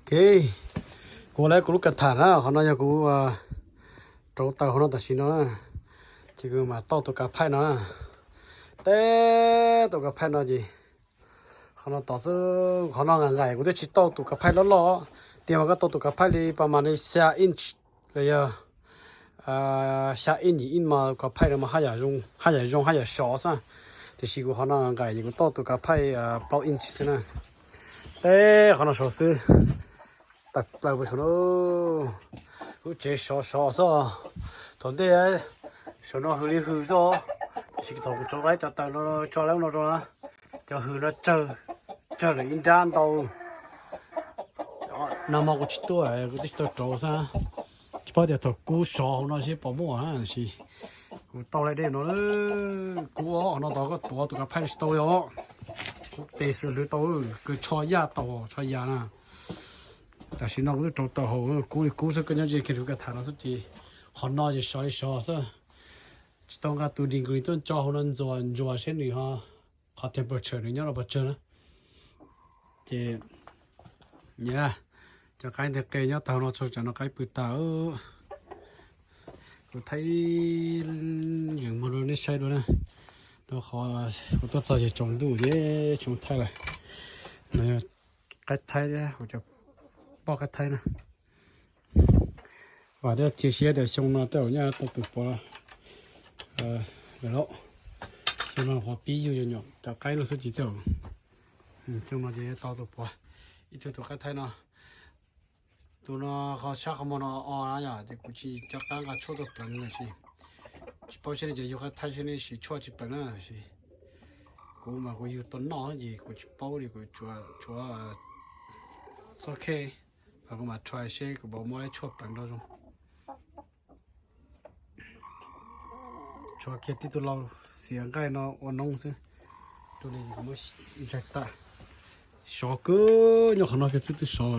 Ok, kuv ua kuv lub kav tham na, qhov no yog kuv rauv taws hauv no tam sim no na, ces kuv mam tauj tus kav phaij no na. Teb tus kav phaij no ces qhov no tom xwb, qhov no nqaim nqaim kuv twb tsis tauj tus kav phaij loj loj, tias mas koj tauj tus kav phaij li pas mas li xya inch los yog xya inch yim inch mas kav phaij no mas haj yam zoo haj yam sov xwb. Tiam sis kuv qhov no nqaim ces kuv tauj tus kav phaij plaub inch xwb na. Teb qhov no sov xwb, tawm plaws puas saum no, lub tsev sov sov xwb. Thaum ntej saum no hws li hws xwb, tiam sis thaum kuv tso laib cov taws no tso laib no rau na, cov hws no tsawg, tsawg lawm ib nrab ntau. Nag hmo kuv tsis tuaj, kuv twb tsis tau rauv xwb, tsis paub tias thaum kub sov hauv no seb puas muaj na, tiam sis kuv tauj laij dej no, kub hauv no tau koj tuav tus kav phaij no tsis tau li os. Kub tes xwb hlwv tau, kws tsho yaj tau tsho yas na. Tam sim no kuv twb rauv taws hauv kub li kub xwb, koj nyob ze kiag tus kav tham no xwb ces qhov no ces sov li sov xwb. Tsis tau nqa tus degree tuaj tso hauv no ntxuas ntsuas seb nws ho qhov temperature nws nyob rau pes tsawg na. Ces cov qaib ntawd qe nyob tag no tso tsam no qaib pw tas. Kuv thaij yeem muag rau nej saib dua na. Tau qhov kuv tuaj txog ces tsaus ntuj ces tsis tau thaij lawm. No yog qaib thaib thiab, kuv cov poj qaib thaib na. Vam thiab cia siab tias xyoo no tej zaum nyaj tau tus puav lawm lauj. Xyoo no qhov pib yug nyuam cov qaib no xwb ces tej zaum xyoo no ces tau tus puav. Ib tug tus qaib thaib no, tus no qhov sab qhov muag no o na yom, ces kuv tsis nco qab nqa tshuaj tuaj pleev lawm sis tsis paub seb nej cov yug qaib thaib seb nej siv tshuaj tsis pleev na sis. Kuv mas kuv yug tau noj ces kuv tsis paub li, kuv tsuav txoj kheej, kuv mam try seb kuv puas muaj lab tshuaj pleev rau zoo. Tshuav kiag tib tug lau xiav nqaij no ua noob xwb, rau li kuv muab ntsaig tag. Sov kawg, nyob qhov no kiag xwb twb sov.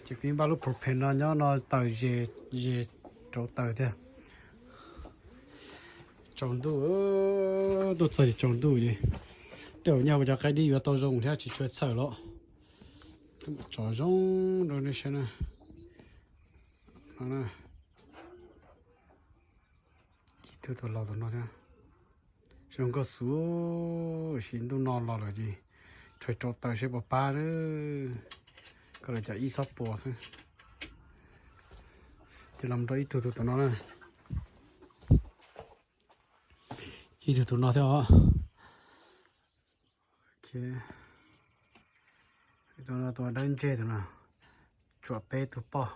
Ces kuv npaj lub propane no nyob no taws ze, ze rauv taws thiab. Tsaus ntuj, tuaj txog ces tsaus ntuj ces tej zaum nyaj kuv cov qaib dib yuav tau zoo thiab tsis tshua txhawj los. Tsom zoo rau nej saib na. Ib tug tus laus tus no thiab, zoo nkauj xwb, sis ntuj no los lawm ces tshua rauv taws seb puas pab. Koj lawv cov ib txhob puas xwb. Ces los rau ib tug tus no na. Ib tug tus no thiab os. Tus no tus dawb ntseg tus no, tsuam peb tug poj.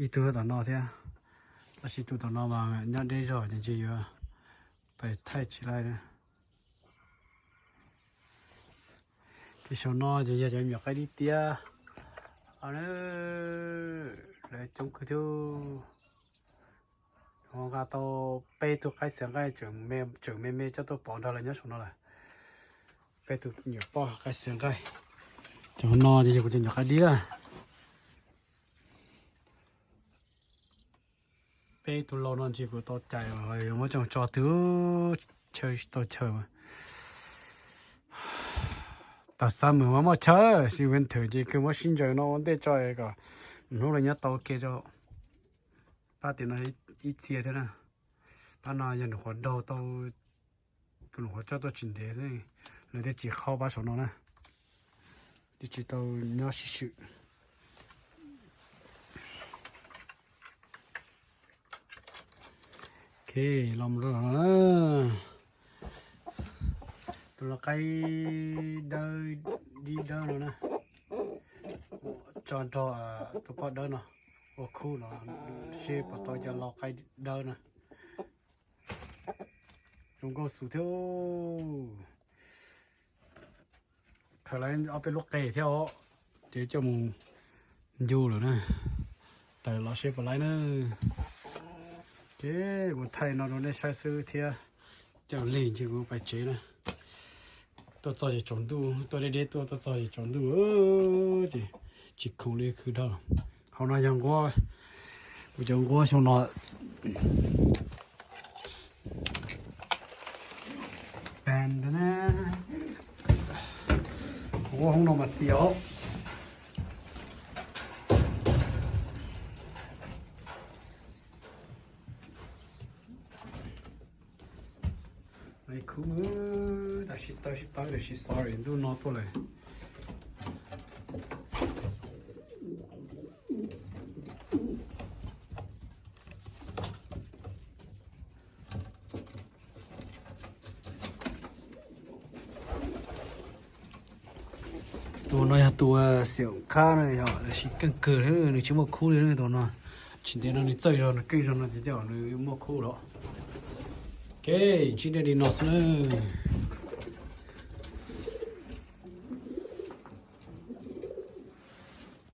Ib tug tom no thiab, tab sis tus tom no mas nyob deb zog ces ntshe yuav pais thaij tsis laij na. Ces saum no ces yog cov me nyuam qaib dib tiab, lawv coob kawg thiab. Nqa tau peb tug qaib xiav nqaij tseem me me coj tuaj pov nrog lawv nyob saum no lawm. Peb tug nyuam poj qaib xiav nqaij. Cov no ces yog kuv cov nyuam qaib dib lawm. Peb tug lau no ntshe kuv tau cais los yuav muab coj tso twg, chaw tsis tau chaw. Tam summer mas muaj chaw, sis winter ces kawg muab sib ntsaws no ua ntej tso kom hnub lawv nyob tau ke rau. Pab tim no ib txhia thiab na. Pab no yog nws qhuav daug tau, nws qhuav coj tuaj tsis ntev xwb, lawv thiaj tsis qhau pab saum no na, thiaj tsis tau nyob sib swm. Ok, los mus rau no na. Tus lau qaib dawb dib dawb no na, tso nrog tus poj dawb no ua khub no, seb puas tau cov lau qaib dawb na. Zoo nkauj xus thiab. Khaws lawv ob peb lub qe thiab os, ces coj mus ncu lawm na. Tawm los seb puas laib na. Ces kuv thaij no rau nej saib xwb thiab, coj lig ntshe kuv pais tsev na. Tuaj txog ces tsaus ntuj, tuaj deb deb tuaj, tuaj txog ces tsaus ntuj, ces tsis khoom li khw dhau. Hauv no yog nquab, kuv cov nquab xyoo no. Kuv ua hoob no mas txias os. Khub, tab sis tawb sib tawb tiam sis sorry ntuj no tuaj lawm. Tus no yog tus xiam qhab no yog siv keej kawg, nws tsis muaj khub li tus no. Tsis ntev no nws txawj zog, nws keej zog no ces tej zaum nws muaj khub lawm. Ok, ntsib nej li no xwb nawb.